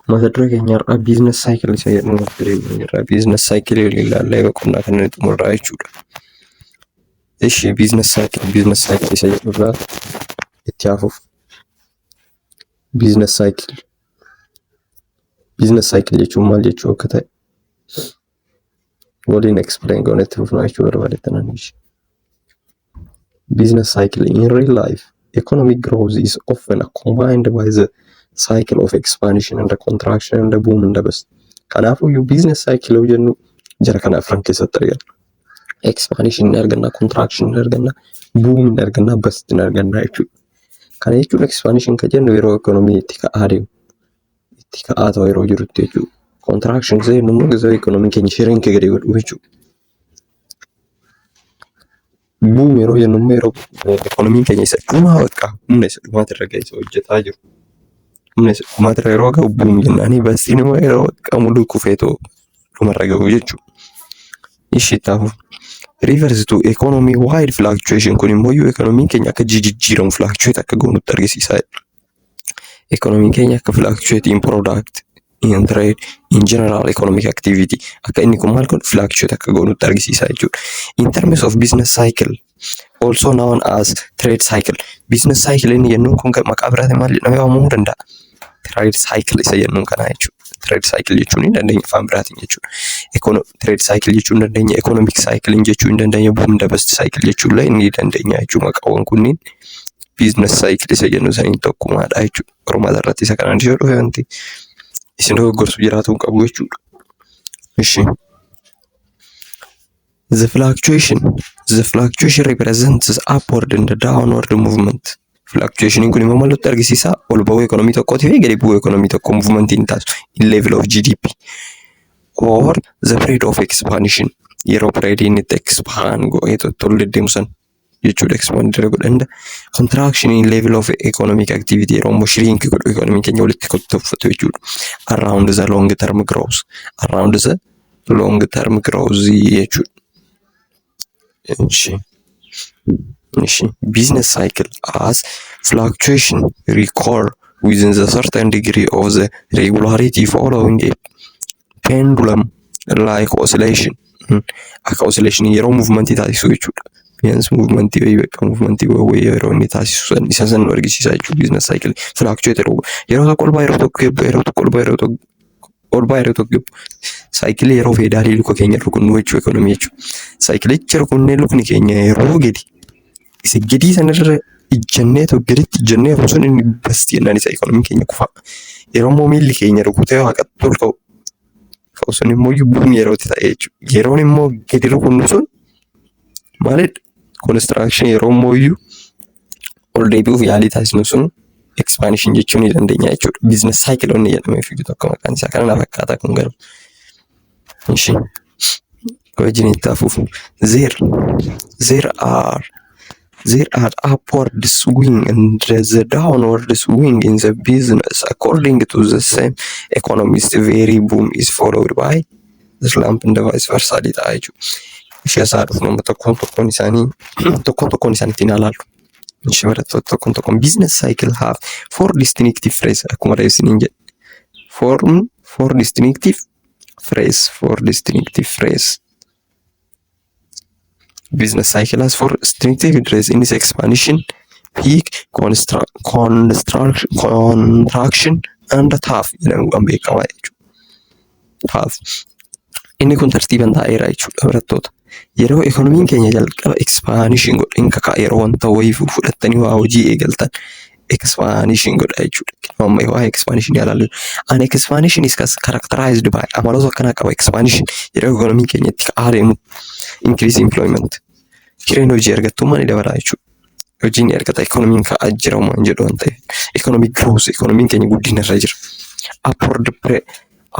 Mata duree keenya har'aa business cycle isa jedhu mata duree jirra. Business cycle waliin ilaallee boqonnaa kana ni xumurraa jechuudha. Ishi business cycle isa jedhurraa itti hafuuf. Business cycle. Business cycle jechuun maal jechuu akka ta'e waliin explain goone itti fufnaa jechuu barbaadetti. Business cycle in real life, economic growth is often accompanied by the cycle of expansion and contraction and boom and bust. Kanaafuu business cycle yoo jennu jara kana afran keessatti arganna. Expansion ni arganna, contraction ni arganna, boom ni arganna, bust ni arganna jechuudha. Kana jechuun expansion kan jennu yeroo economy itti ka'aa deemu, itti ka'aa ta'u yeroo jirutti jechuudha. Contraction kan jennu immoo yeroo economy keenya shrink gadi godhu jechuudha. Boom yeroo jennu immoo yeroo economy keenya isa dhumaa, bakka humna isa dhumaatirra ga'e, isa hojjetaa jiru. Humna isa dhumaatirra yeroo ga'u boom jennaani, bustiin immoo yeroo bakka muluu kufeetoo dhumarra ga'u jechuudha. Ishi itti hafuuf. Refers to economy wide fluctuation. Kun immoo iyyuu economy keenya akka jijjiiramu, fluctuate akka goonutti argisiisaa jira. Economy keenya akka fluctuate in product, in trade, in general economic activity, akka inni kun maal godhu, fluctuate akka goonutti argisiisaa jechuudha. In terms of business cycle, also known as trade cycle. Business cycle inni jennuun kun maqaa biraatiin maal jedhamee waamamuu danda'a? Trade cycle isa jennuun kanaa jechuudha. Trade cycle jechuun ni dandeenya afaan biraatiin jechuudha. Trade cycle jechuu ni dandeenya, economic cycle jechuu ni dandeenya, boom and bust cycle jechuu illee ni dandeenya jechuudha. Maqaawwan kunniin business cycle isa jennu saniin tokkumaadha jechuudha. Qormaata irratti isa kanaan ishee dhufe wanti isin dogoggorsu jiraatu hin qabu jechuudha. Ishi. The fluctuation represents upward and downward movement. Fluctuation kun immoo maal nutti argisiisa? Ol ba'uu ekonomii tokkootii fi gadi bu'uu ekonomii tokkoo movement hin taasisu. In level of GDP or the period of expansion, yeroo period inni itti expand godhee ol deddeemu san jechuudha, expand godhu, and contraction in level of economic activity, yeroo immoo shrink godhu, ekonomiin keenya walitti kottofatu jechuudha. Around the long term growth, around the long term growth jechuudha. እሺ እሺ business cycle as fluctuation recur within the certain degree of the regularity following a pendulum like oscillation. Akka oscillation yeroo movementii taasisu jechuudha. Business movementii wayii, bakka movementii wayii yeroo inni taasisu san isa san nu argisiisa jechuudha. Business cycle fluctuate yeroo tokko ol ba'a, yeroo tokko gadi, yeroo tokko ol ba'a, yeroo tokko ol ba'a, yeroo tokko gadi. Cycleii yeroo pedalii luka keenya rukunnu jechuu ekonomii jechuudha. Cycleicha rukunnee lukni keenya yeroo gadi isa gadii sanarra ijjannee tokko gaditti ijjannee yeroo sun inni basti jennaan isa ekonomiin keenya kufaa. Yeroo immoo miilli keenya rukutee waaqatti ol ka'u sun immoo boom yeroo itti ta'e jechuudha. Yeroon immoo gadi rukunnu sun maalidha? Contraction. Yeroo immoo iyyuu ol deebi'uuf yaalii taasisnu sun expansion jechuu ni dandeenya jechuudha. Business cycle inni jedhamee fiigu tokko maqaan isaa kana na fakkaata kun garuu. Ishi wajjin itti hafuuf. There are upward swing and the downward swing in the business. According to the same economist, every boom is followed by the slump and vice versa ta'a jechuudha. Ishee isaa dhufnu amma tokkoon tokkoon isaanii, tokkoon tokkoon isaanii ittiin ilaallu. Ishee barattoota, tokkoon tokkoon business cycle have four distinctive phase, akkuma reefsiniin jedhe. Four distinctive phase, four distinctive phase. Business cycle has four distinctive phase. Innis expansion, peak, contraction and trough jedhamuudhaan beekama jechuudha. Trough. Inni kun tartiibaan taa'eera jechuudha, barattoota. Yeroo ekonomiin keenya jalqaba expansion godhe hin kaka'a, yeroo wanta wayii fudhattanii waa hojii eegaltan expansion godha jechuudha. Amma waa'ee expansion ilaallu. An expansion is characterized by, amaloota akkanaa qaba expansion yeroo ekonomiin keenya itti ka'aa deemu: increase employment. Hireen hojii argattummaa ni dabala jechuudha. Hojii ni argata, ekonomiin ka'aa jira waan jedhu waan ta'eef. Economic growth, ekonomiin keenya guddina irra jira.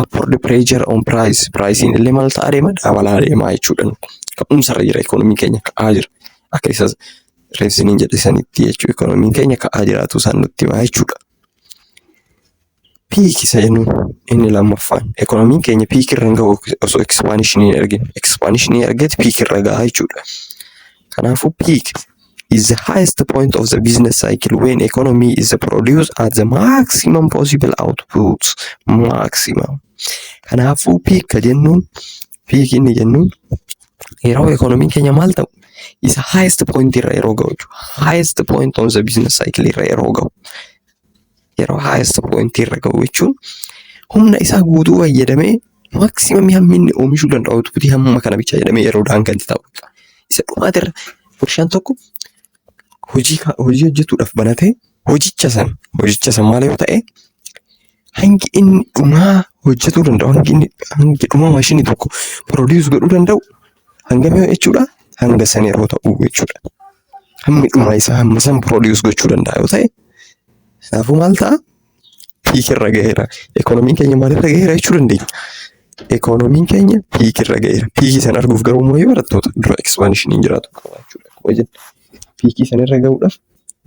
Upward pressure on price, pricing illee maal ta'aa deema? Dabalaa deemaa jechuudha. Ka'umsa irra jira, ekonomiin keenya ka'aa jira. Akka isa reefsiniin jedhe sanitti jechuudha, ekonomiin keenya ka'aa jiraatu isaan nutti himaa jechuudha. Peak isa jennuun inni lammaffaan, ekonomiin keenya peak irra hin ga'u osoo expansion hin argin. Expansion argate peak irra gahaa jechuudha. Kanaafuu peak Is the highest point of the business cycle when economy is produced at the maximum possible output. Maximum. Kanaafuu peak ka jennuun, peak inni jennuun yeroo ekonomiin keenya maal ta'u, isa highest point irra yeroo ga'u jechuudha. Highest point on the business cycle irra yeroo ga'u. Yeroo highest point irra ga'u jechuun humna isaa guutuu fayyadamee maximum hammi inni oomishuu danda'u output hamma kana bicha jedhamee yeroo daangaan ta'u. Isa dhumaatirra warshaan tokko hojii hojjetuudhaaf banatee hojicha san maal yoo ta'e, hangi inni dhumaa hojjetuu danda'u, hangi dhumaa maashinii tokko produce godhuu danda'u hangam yoo jechuudha, hanga san yeroo ta'u jechuudha. Hammi dhumaa isaa hamma san produce gochuu danda'a yoo ta'e, kanaafuu maal ta'a? Peak irra ga'eera. Ekonomiin keenya maalirra ga'eera jechuu dandeenya? Ekonomiin keenya peak irra ga'eera. Peakii san arguuf garuu immoo barattoota, dura expansioniin jiraatu qaba jechuudha. Akkuma jennu, peakii san irra ga'uudhaaf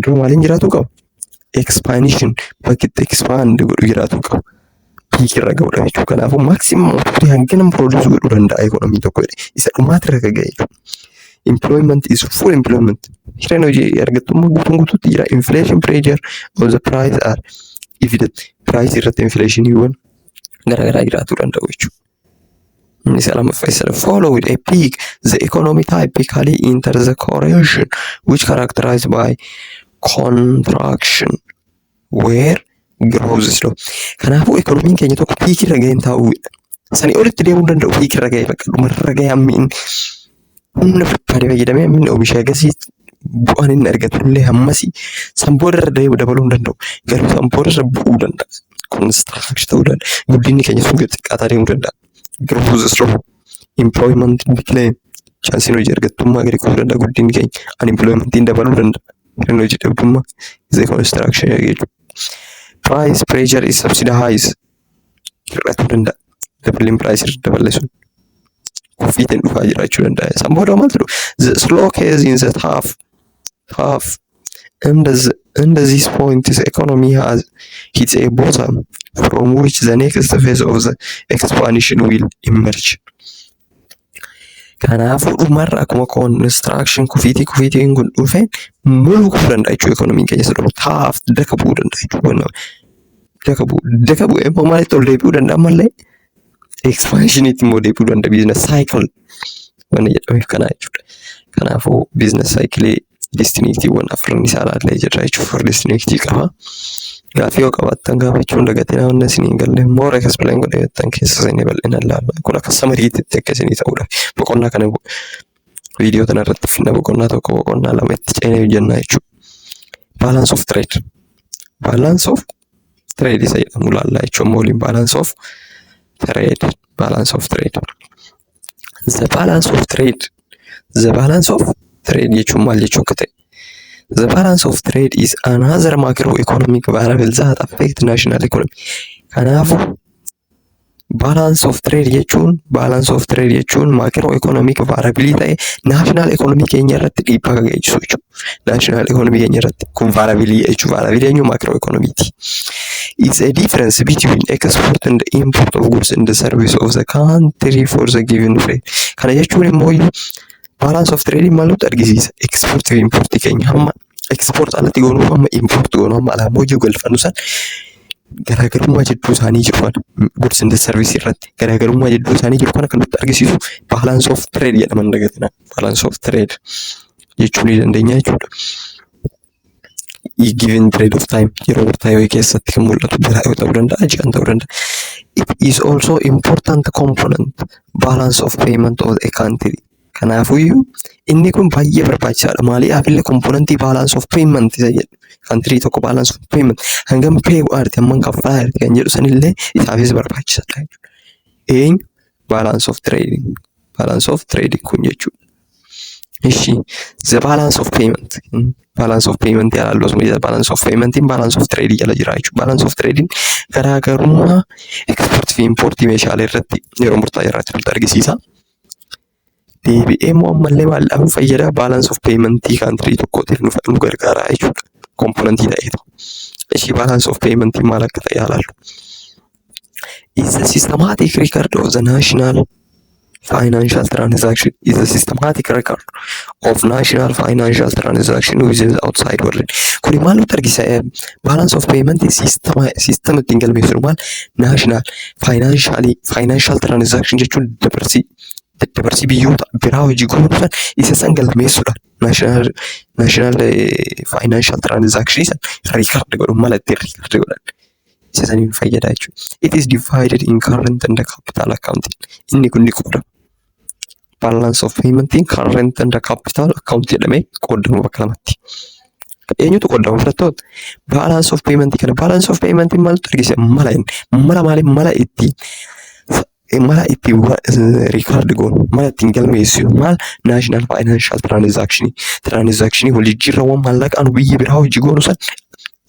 dura maaliin jiraatu qaba? Expansion, bakki itti expand godhu jiraatu qaba. Peak irra ga'uudhaaf jechuudha. Kanaafuu maximum output hangana produce godhuu danda'a ekonomiin tokko jedhe isa dhumaatirra ga'e jechuudha. Employment is full employment. Hireen hojii argattummaa guutuun guutuutti jira. Inflation pressure on the price are evident. Price irratti inflationiiwwan garaagaraa jiraachuu danda'u jechuudha. Inni isa lammaffaa isa followed a peak, the economy typically enters the correction which characterized by contraction where growth is slow. Kanaafuu ekonomiin keenya tokko peak irra ga'een taa'uudha. Sanii olitti deemuu danda'u, peak irra ga'ee bakka dhumarra ga'ee hammi inni humna barbaade fayyadamee, hammi inni oomisha agasii, bu'aan inni argatu illee hammasii, san booda irra deemu dabaluu hin danda'u. Garuu san booda irra bu'uu danda'a. Contraction ta'uu danda'a. Guddinni keenya sun gadi xiqqaataa deemuu danda'a. Growth slow. Employment decline. Chanceiin hojii argattummaa gadi kufuu danda'a guddinni keenya. Unemploymentiin dabaluu danda'a. Hir'inni hojii dhabdummaa is a contraction jechuudha. Price pressure is subsidized. Hir'atuu danda'a. Daballiin price irra daballe sun kufiitiin dhufaa jiraachuu danda'a. San booda maaltu dhufa? The slow case in the tough and this point the economy has hit a bottom from which the next phase of the expansion will emerge. Kanaafuu dhumarra akkuma contraction kufiitiin kun dhufeen muluu kufuu danda'a jechuudha ekonomiin keenya isa dhufu taaf daka bu'uu danda'a jechuudha. Daka bu'uu, daka bu'ee immoo maalitti ol deebi'uu danda'a? Ammallee expansioniitti immoo deebi'uu danda'a. Business cycle wanni jedhameef kana jechuudha. Kanaafuu business cycle distinctiiwwan afran isaa ilaallee jirra jechuudha. Afur distinctii qaba. Gaaffii yoo qabaattan gaafachuu hin dagatinaa. Wanna isinii hin galle more explain godhee jettan keessa isinii bal'inaan ilaalla. Kun akka summaryitti akka isinii ta'uudha. Boqonnaa kana viidiyoo kana irratti finna, boqonnaa tokko, boqonnaa lama itti ceenee hojjennaa jechuudha. Balance of trade. Balance of trade isa jedhamu ilaalla jechuudha. Waliin balance of trade. Balance of trade. The balance of trade. The balance of trade jechuun maal jechuu akka ta'e. The balance of trade is another macroeconomic variable that affect national economy. Kanaafuu balance of trade jechuun macroeconomic variable ta'e national economy keenya irratti dhiibbaa kan geessisu jechuudha. National economy keenya irratti kun variable jechuudha. Variable eenyu? Macroeconomiiti. Is a difference between export and import of goods and the service of the country for the given period. Kana jechuun immoo balance of trade maal nutti argisiisa? Export fi import keenya, hamma export alatti goonuu, hamma import goonuu, hamma alaa immoo galfannu san, garaagarummaa jidduu isaanii jiru kana, goods and service irratti garaagarummaa jidduu isaanii jiru kana kan nutti argisiisu balance of trade jedhama. Hin dagatinaa. Balance of trade jechuu ni dandeenya jechuudha. Given period of time, yeroo murtaa'e keessatti kan mul'atu biraa yoo ta'uu danda'a, ji'an ta'uu danda'a. It is also important component balance of payment of a country. Kanaafuyyuu inni kun baay'ee barbaachisaadha. Maaliif illee componentii balance of payment isa jedhu. Country tokko balance of payment hangam pay godhaarti, hammam kaffalaa jirti kan jedhu sanillee isaafis barbaachisaadha jechuudha. Eenyu? Balance of trading. Balance of trading kun jechuudha. Ishi the balance of payment. Balance of payment ilaallu osuma jira. Balance of paymentiin balance of trade jala jira jechuudha. Balance of trading garaagarummaa export fi import meeshaalee irratti yeroo murtaa'e irratti nutti argisiisa. Deebi'ee immoo ammallee maal fayyada? Balance of paymentii country tokkootiif nu gargaara jechuudha. Componentii ta'eetu. Ishii balance of paymentii maal akka ta'e ilaallu. Is the systematic record of the national Financial transaction is a systematic record of national financial transaction with the outside world. Kuni maal nutti argisiisa? Balance of payment system ittiin galmeessinu maal? National financial transaction jechuun daddabarsii biyyoota biraa hojii goonu isa san galmeessuudha. National financial transaction san record godhu, mala ittiin record godhan. Isa saniin fayyada jechuudha. It is divided in current and capital accounting. Inni kun ni qoodama. Balance of payment current and capital account jedhamee qoodama bakka lamatti. Eenyutu qoodama, barattoota? Balance of payment kana, balance of payment maaltu argisiisa? Mala inni mala maali? Mala ittiin record goonu, mala ittiin galmeessinu maal? National financial transaction, wal jijjiirrawwan maallaqaan biyya biraa hojii goonu san,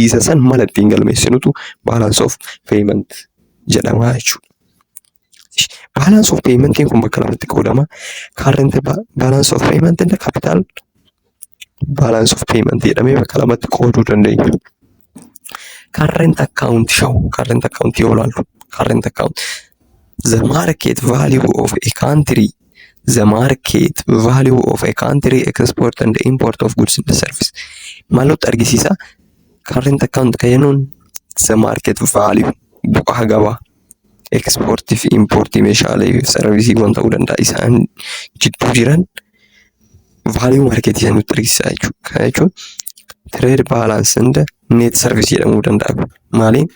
isa san mala ittiin galmeessinutu balance of payment jedhama jechuudha. Balance of paymentiin kun bakka lamatti qoodama. Current balance of payment and capital balance of payment jedhamee bakka lamatti qooduu dandeenya. Current account show, current account yoo ilaallu, current account the market value of a country, the market value of a country export and import of goods and service. Maal nutti argisiisa? Current account kan jennuun the market value, bu'aa gabaa exportii fi importii meeshaalee fi serviceiiwwan ta'uu danda'a, isaan jidduu jiran value marketii sana nutti argisiisa jechuudha. Kana jechuun trade balance and net service jedhamuu danda'a. Maaliin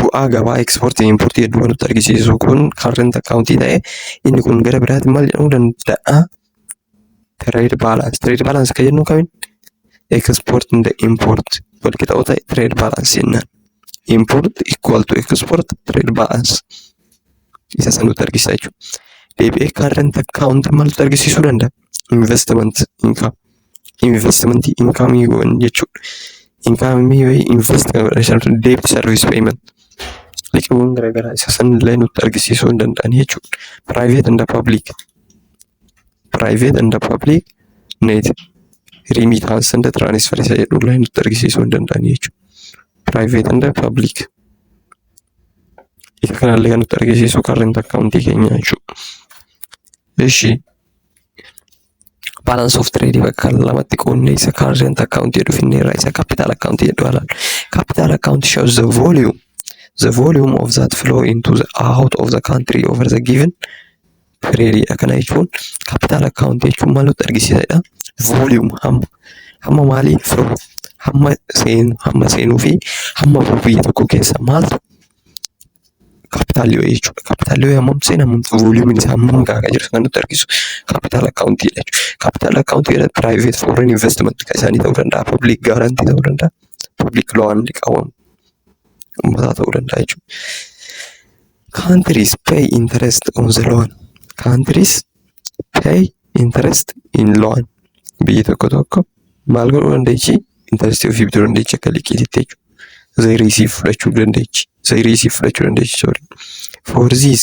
bu'aa gabaa exportii fi importii hedduu kan nutti argisiisu kun current account ta'ee, inni kun gara biraatiin maal jedhamuu danda'a? Trade balance. Trade balance kan jennu kamiin? Export and import wal qixa ta'e trade balance jennaan. Import equal to export, trade balance. Isa san nutti argisiisa jechuudha. Deebi'ee current account maaltu argisiisuu danda'a? Investment income. Investment income jechuudha. Income invest kan godhan, debt service payment. Liqiiwwan garaagaraa isa sanillee nutti argisiisuu hin danda'an jechuudha. Private and public. Private and public net remittance and transfer isa jedhullee nutti argisiisuu hin danda'an jechuudha. Private and public. Isa kanallee kan nutti argisiisu current account keenya jechuudha. Ishi balance of trade bakka lamatti qoodnee isa current account jedhu finneerra, isa capital account jedhu ilaallu. Capital account shows the volume of that flow into the out of the country over the given period. Kana jechuun capital account jechuun maal nutti argisiisadha? Volume, hamma maalii? Flow, hamma seenuu fi hamma bahu biyya tokko keessa maaltu capitalli wayii jechuudha. Capitalli wayii hammam seena, hammam volumeiin isaa hammam gahaa jiru kan nutti argisu capital accountiidha jechuudha. Capital accountii jedhama private foreign investment kan isaanii ta'uu danda'a, public guarantee ta'uu danda'a, public loan, liqaawwan uummataa ta'uu danda'a jechuudha. Countries pay interest on the loan. Countries pay interest in loan. Biyyi tokko tokko maal godhuu dandeechi? Interestii ofii bituu dandeechi akka liqiititti jechuudha. They receive fudhachuu dandeechi. They receive fudhachuu dandeechi, sorry. For this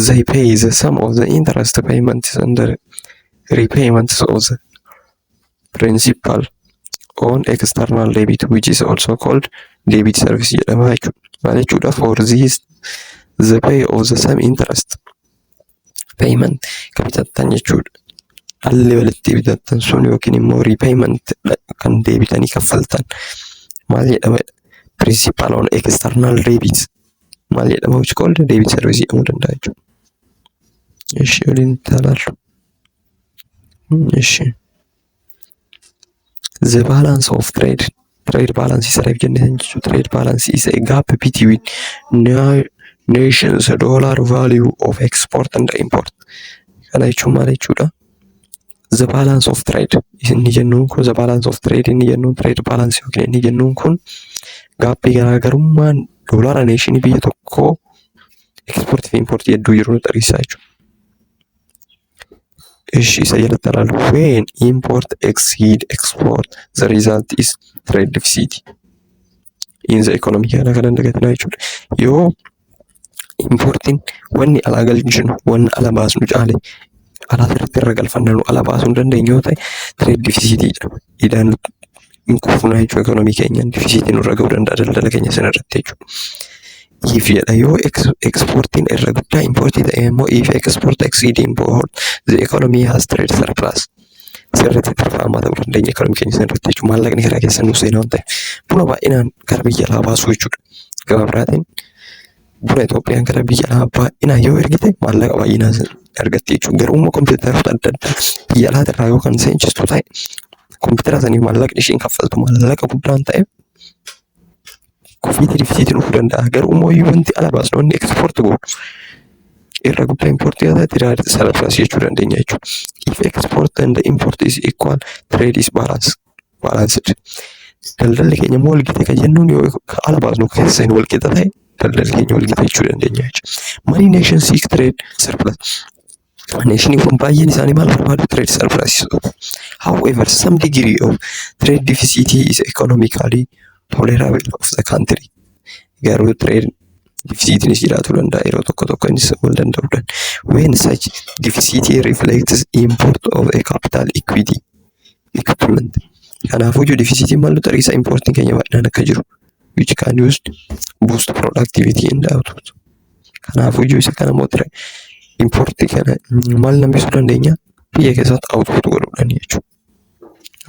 they pay the sum of the interest payments and the repayments of the principal on external debt, which is also called debt service jedhama jechuudha. Maal jechuudha? For this the pay of the same interest payment kan bitattan jechuudha. Dhalli walitti bitattan sun yookiin immoo repayment kan deebitanii kaffaltan maal jedhama? Principal on external debt maal jedhama? Which called debt service jedhamuu danda'a jechuudha. Ishi waliin ilaallu. Ishi. The balance of trade, trade balance isa reef jenne jechuudha. Trade balance is a gap between nations dollar value of export and import. Kana jechuun maal jechuudha? The balance of trade inni jennuun kun, the balance of trade inni jennuun, trade balance yookiin inni jennuun kun gapii garaagarummaan doolaara nationii biyya tokkoo exportii fi importii hedduu jiru nutti agarsiisa jechuudha. Ishi isa jalatti ilaalu, when import exceed export, the result is trade deficit in the economy. Kana kan dagatinaa jechuudha. Yoo importiin, wanni alaa galchinu, wanni ala baasnu caale, alaa irratti irra galfanna, nu ala baasuu hin dandeenyu yoo ta'e, trade deficit jedhama. Idaan hin kuufnaa jechuudha, economy keenyaan deficitii nurra ga'uu danda'a daldala keenya sana irratti jechuudha. If jedha, yoo exportiin irra guddaa importii ta'e immoo, if export exceed import, the economy has trade surplus. Sirriitti tirfaamaa ta'uu dandeenya economy keenya sirriitti jechuudha. Maallaqni karaa keessa nuuf seenaa waan ta'eef buna baay'inaan gara biyya alaa baasuu jechuudha. Gama biraatiin buna Itoophiyaan gara biyya alaa baay'inaan yoo ergite maallaqa baay'inaan argatti jechuudha. Garuu immoo kompiitaroota adda addaa biyya alaatirraa yoo kan seenchistu ta'e, kompiitara saniif maallaqni ishiin kaffaltu maallaqa guddaa waan ta'eef kufiitii deficitiin dhufuu danda'a. Garuu immoo wanti ala baasnu, wanni export goonu irra guddaa importii yoo ta'e, trade surplus jechuu dandeenya jechuudha. If export and import is equal, trade is balanced. Daldalli keenya immoo walgite kan jennuun yoo ala baasnu keessa hin walqixa ta'e, daldalli keenya walgite jechuu dandeenya jechuudha. Many nations seek trade surplus. Nationiiwwan baay'een isaanii maal barbaadu? Trade surplus. However, some degree of trade deficit is economically tolerable of the country. Garuu trade deficitiinis jiraachuu danda'a yeroo tokko tokko, innis wal danda'uudhaan. When such deficit reflects import of a capital equity equipment. Kanaafuu iyyuu deficitiin maal nutti agarsiisa? Importiin keenya baay'inaan akka jiru, which can used boost productivity and output. Kanaafuu iyyuu isa kana immoo importii kana maal hambisuu dandeenya? Biyya keessatti output godhuudhaan jechuudha.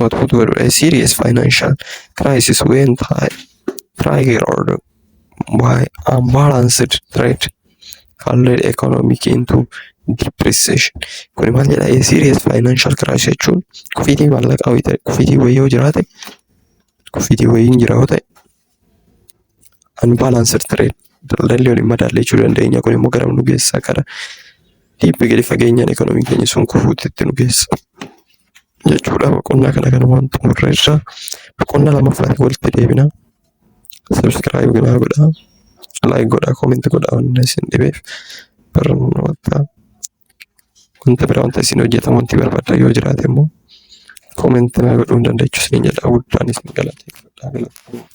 Output godhuudhaan. Serious financial crisis, when triggered by unbalanced trade, can lead economic into depression. Kuni maal jedha? Serious financial crisis jechuun kufiitii maallaqaa wayii ta'e, kufiitii wayii yoo jiraate, kufiitii wayiin jira yoo ta'e, unbalanced trade, daldalli waliin madaalle jechuu dandeenya. Kun immoo gara nu geessa? Gara dhiibbi gadi fageenyaan economyn keenya sun kufuutti nu geessa jechuudha. Boqonnaa kana kanumaan xumurreerra. Boqonnaa lammaffaatti walitti deebina. Subscribe godhaa, like godhaa, comment godhaa. Waan isin dhibeef barnoota wanta biraa, wanta isin hojjetamu, wanti barbaadan yoo jiraate immoo comment naa godhuu hin dandeechu isiniin jedha. Guddaan isin galateeffadha. Galatoomaa.